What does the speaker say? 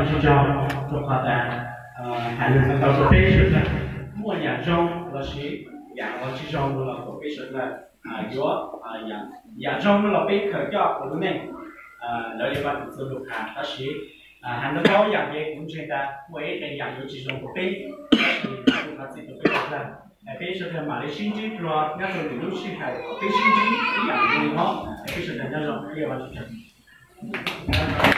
Ua tsaug rau qhov tas has lug tau rau peb sawv daws, muaj yaam zoo lossis yaam uas tsi zoo los rau peb sawv daws yuav yaam zoo no los peb khaws coj kuv lub neej. Lawv li Vajtswv txuj lug has, tab sis has ntau yaam ces kuv ntseeg tas muaj ib qee yaam yuav tsi zoo rau peb, tab sis kuv thov txim rau peb sawv daws, peb sawv daws mam li sib ntsib dlua nyob rau lwm lub sij hawm, peb sib ntsib ib yaam li no, peb sawv daws nyob zoo, ib yaam zoo.